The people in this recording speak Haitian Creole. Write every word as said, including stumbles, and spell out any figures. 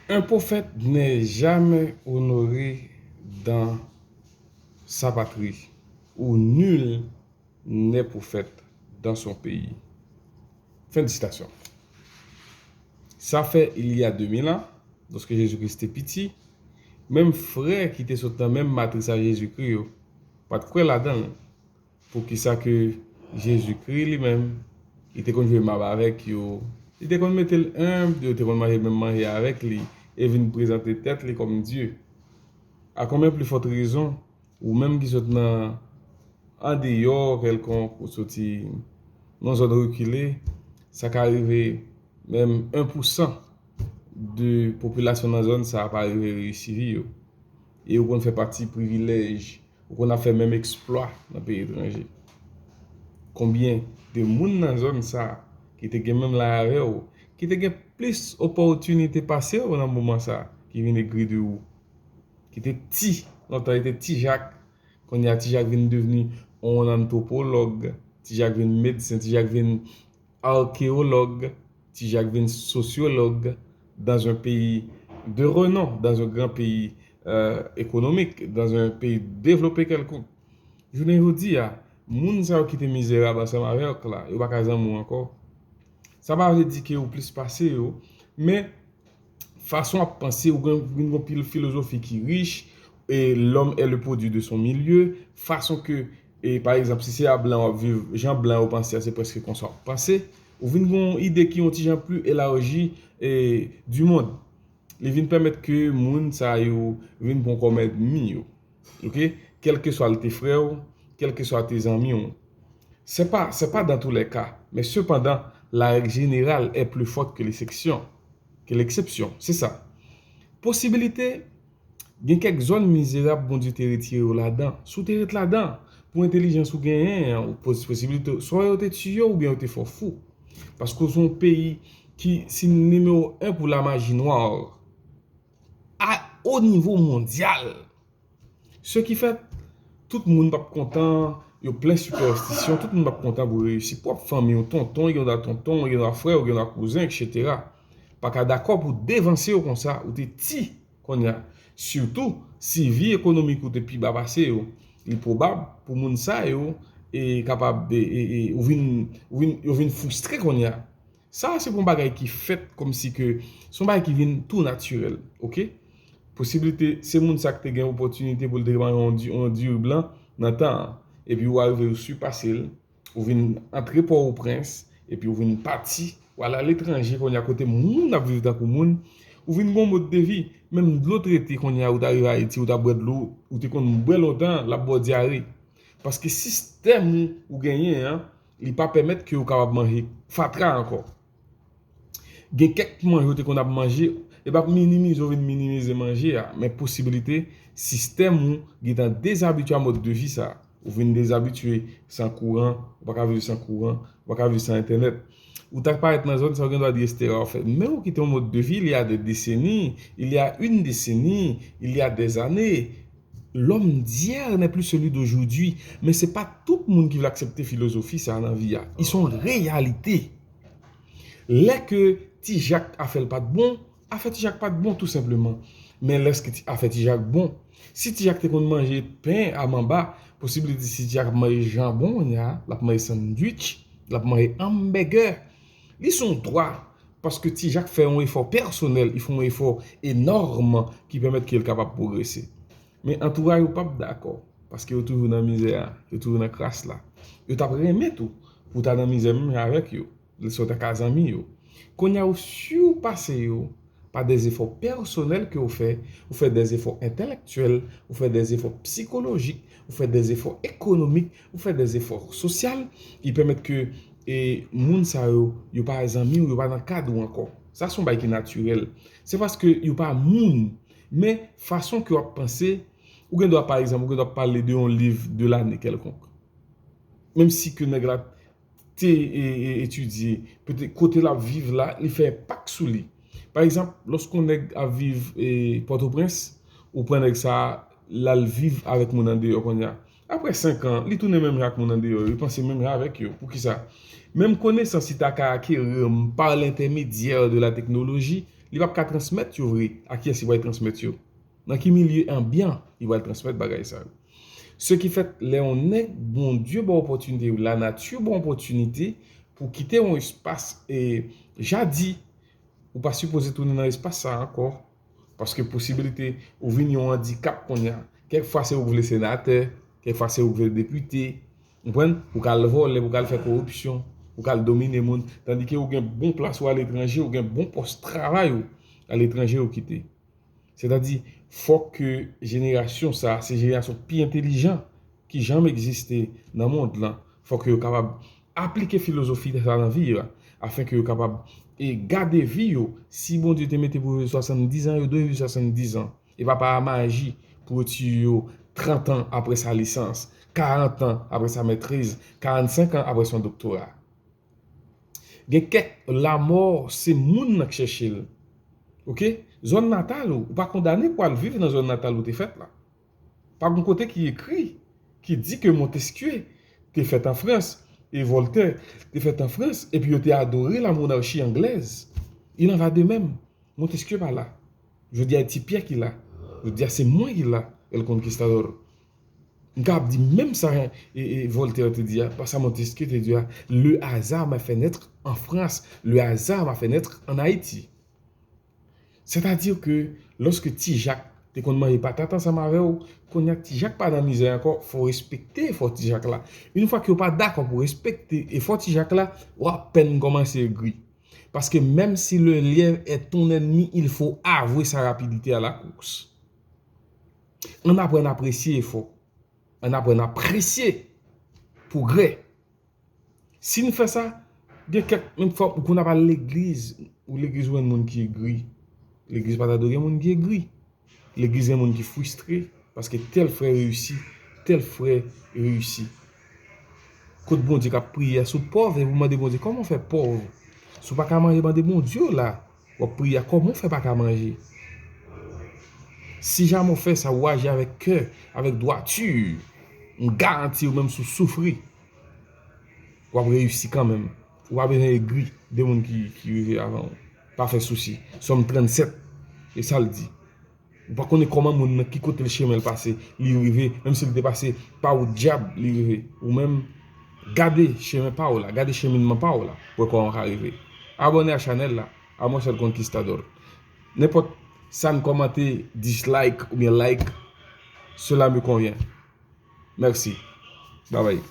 Un prophète n'est jamais honoré dans sa patrie, ou nul n'est prophète dans son pays. Fin de citation. Sa fè, il y a deux mille ans, lorsque Jésus-Christ te piti, menm frè ki te sot nan menm matris a Jezikri yo, pa t kwè ladan l. Poukisa ke Jezikri li menm, li te konn jwe mab avèk yo, li te konn mete l enb, yo te konn manje menm manje avèk li, e vin prezante tèt li kòm Dye? A konbyen pli fòt rezon, ou menm ki sot nan andeyò kèlkonk, ou soti nan zòn rekile, sa ka rive menm en pou san de popilasyon nan zòn sa a pa rive reyisi vi yo. E ou konn fè pati privilèj, ou konn ap fè menm eksplwa nan peyi etranje. Konbyen de moun nan zòn sa a ki te gen menm laj avè w, ki te gen plis opòtinite pase w nan moman sa a, ki vin egri de ou? Ki te ti, lontan li te Ti Jak, kounye a Ti Jak vin devni yon antwopològ, Ti Jak vin medsen, Ti Jak vin arkéologue, Ti Jak vin sosyològ dans un pays de renom, dans un grand pays euh, économique, dans un pays développé quelconque. Jounen jodi a, moun sa yo ki te mizerab ansanm avèk la, yo pa ka zanmi w ankò. Sa pa vle di ke ou plis pase yo, men fason w ap panse, ou gen, ou gen yon pil filozofi ki rich, e l'homme est le produit de son milieu, fason ke, e pa egzanp, si se a blan w ap viv, jan blan yo panse a, se prèske konsa w ap panse, ou vin gen yon ide ki yon ti jan pli elaji e, du monde. Li vin pèmèt ke moun sa yo vin pran kòm ènmi yo. Ok? Kèlkeswa l te frè w, kèlkeswa te zanmi w. C'est pas, c'est pas dans tous les cas, mais cependant, la règle générale est plus forte que l'exception, que l'exception, c'est ça. Posibilite, gen kèk zòn mizerab Bondye te retire w ladan. Si w te ret ladan, pou entèlijans ou genyen an, ou pos-, posibilite, swa yo te tiye w oubyen yo te fè w fou. Paske w se yon peyi ki se nimewo en pou la maji nwa a o nivo mondyal. Ce qui fait, tout moun p ap kontan, yo plen sipèstisyon, tout moun p ap kontan pou reyisi. Pwòp fanmi w, tonton, gen dwa tonton, gen dwa frè w, gen dwa kouzen, etsetera, pa ka dakò pou devanse w konsa, ou te ti kounye a. Sitou, si vi ekonomik ou te pi ba pase yo, li pwobab pou moun sa yo e kapab e, e, e, ou vin, ou vin, yo vin fristre kounye a. Sa se pou yon bagay ki fèt kòmsi ke se yon bagay ki vin tou natirèl, ok? Posiblite se moun sa ki te gen opòtinite pou l te manje yon di-, yon diri blan nan tan an, epi ou arive ou sipase l, ou vin antre Pòtoprens, epi ou vin pati, ou al aletranje kounye a kote moun ap viv tankou moun, ou vin gen yon mòd de vi, menm dlo trete kounye a ou ta rive Ayiti, ou ta bwè dlo, ou te konn bwè lontan, l ap ba w dyare. Paske sistèm ou, ou genyen an, li pa pèmèt ke ou kapab manje fatra ankò. Gen kèk manje ou te konn ap manje, e p ap minimize ou vin minimize manje a, men posiblite sistèm ou gentan dezabitye a mòd de vi sa. Ou vin dezabitye san kouran, ou pa ka viv san kouran, ou pa ka viv san entènèt. Ou ta parèt nan zòn sa, ou gen dwa di etsetera ou fè. Men ou kite yon mòd de vi, il y a des décennies, il y a une décennie, il y a des années. L'homme d'hier n'est plus celui d'aujourd'hui. Men se pa tout moun ki vle aksepte filozofi sa nan vi a. Ils sont réalité. Lè ke Ti Jak afè l pa t bon, afè Ti Jak pa t bon tou senpleman. Men lèske ti, afè Ti Jak bon? Si Ti Jak te konn manje pen a manba, posiblite si Ti Jak ap manje janbon kounye a, l ap manje sandwich, l ap manje hamburger. Li se yon dwa, paske Ti Jak fè yon efò pèsonèl, li fè yon efò enòm ki pèmèt ke l kapab pwogrese. Men antouraj ou p ap dakò, paske yo toujou nan mizè a, yo toujou nan kras la. Yo t ap renmen tou pou w ta nan mizè menm jan avèk yo, lè sa w ta ka zanmi yo. Kounye a ou sipase yo pa dèzefò pèsonèl ke ou fè, ou fè dèzefò entèlèktyèl, ou fè dèzefò sikolojik, ou fè dèzefò ekonomik, ou fè dèzefò sosyal ki pèmèt ke e, moun sa yo, yo pa zanmi w, yo pa nan kad ou ankò. Sa se yon bagay ki natirèl. Se paske yo pa moun. Men fason ke w ap panse, ou gen dwa, pa egzanp, ou gen dwa pale de yon liv de lane kèlkonk. Menm si ke nèg la te e, e, etidye, petèt kote l ap viv la, li fè enpak sou li. Pa egzanp, lòske yon nèg ap viv e, Pòtoprens, ou pran nèg sa a, l al viv avèk moun andeyò kounye a. Apre senk an, li tounen menm jan ak moun andeyò yo, li panse menm jan avèk yo. Poukisa? Menm konesans li ta ka acquérir par l'intermédiaire de la technologie, Li p ap ka transmèt yo vre. A kiyès li pral transmèt yo? Nan ki milye anbyan li pral transmèt bagay sa yo? Ce qui fait, lè yon nèg Bondye ba w opòtinite, lanati ba w opòtinite pou kite yon espas, e, jadi, ou pa sipoze tounen nan espas sa a ankò. Paske posibilite ou vin yon andikap kounye a. Kèk fwa se ou k vle senatè, kèk fwa se ou k vle depite. Ou konprann? Ou ka al vòlè, ou ka al fè koripsyon, ou ka al domine moun. Tandike ou gen bon plas ou aletranje, ou gen bon pòs travay ou aletranje ou kite. Sètadi, fòk ke jenerasyon sa a, se jenerasyon pi entelijan ki janm egziste nan mond lan, fòk yo kapab aplike filozofi sa a nan vi yo, afenke yo kapab, e, gade vi yo. Si Bondye te mete pou yo viv swasanndiz an, yo dwe viv swasanndiz an. E pa pa maji pou yo tiye yo trant an apre sa lisans, karant an apre sa mètriz, karannsenk an apre sa yon doktora. Gen kèk lanmò, se moun nan k chèche l. Oke? Zòn natal ou, ou pa kondane pou al viv nan zòn natal ou te fèt la. Pa gen kote ki ekri, ki di ke Montesquieu te fèt an Frans, e Voltaire te fèt an Frans, epi yo te adore la monarchie anglaise. Il en va de même. Montesquieu pa la. Jodi a, e Ti Pyè ki la. Jodi a, se mwen ki la, El Conquistador. M kapab di menm sa, e, e, Voltaire te di a, pa sa Montesquieu te di a, le hasard m'a fait naître en France, le hasard m'a fait naître en Haïti. Sètadi ke lòske Ti Jak te konn manje patat ansanm avè w, kounye a Ti Jak pa nan mizè ankò, fò w respekte efò Ti Jak la. Yon fwa ke yo pa dakò pou respekte efò Ti Jak la, w apèn kòmanse egri. Parce que même si le lièvre est ton ennemi, il faut avouer sa rapidité à la course. Ann aprann apresye efò. Ann aprann apresye pwogrè. Si n fè sa, gen kèk, menm fwa ou konn ap al legliz, ou legliz ou jwenn moun ki egri. Legliz pa ta dwe gen moun ki egri. Legliz gen moun ki fristre, paske tèl frè reyisi, tèl frè reyisi. Kot Bondye k ap priye a, si w pòv, epi w mande Bondye, kòman w fè pòv? Si w pa ka manje, mande Bondye w la, w ap priye a, kòman w fè pa ka manje? Si jamè w fè sa, ou aji avèk kè, avèk dwati, m garanti w, menm si w soufri, w ap reyisi kanmenm. Ou pa bezwen egri de moun ki, ki rive avan w. Pa fè sousi. Sòm trannsèt, e sa l di. Ou pa konnen kòman moun nan ki kote l chemen l pase, li rive, menm si l te pase pa wout dyab, li rive. Ou menm, gade chemen pa w la, gade cheminman pa w la, pou wè kòman w ka rive. Abòne a chanèl la, a mwen sèl Conquistador. Nenpòt sa n kòmante, dislike oubyen like, cela me convient. Mèsi. Babay.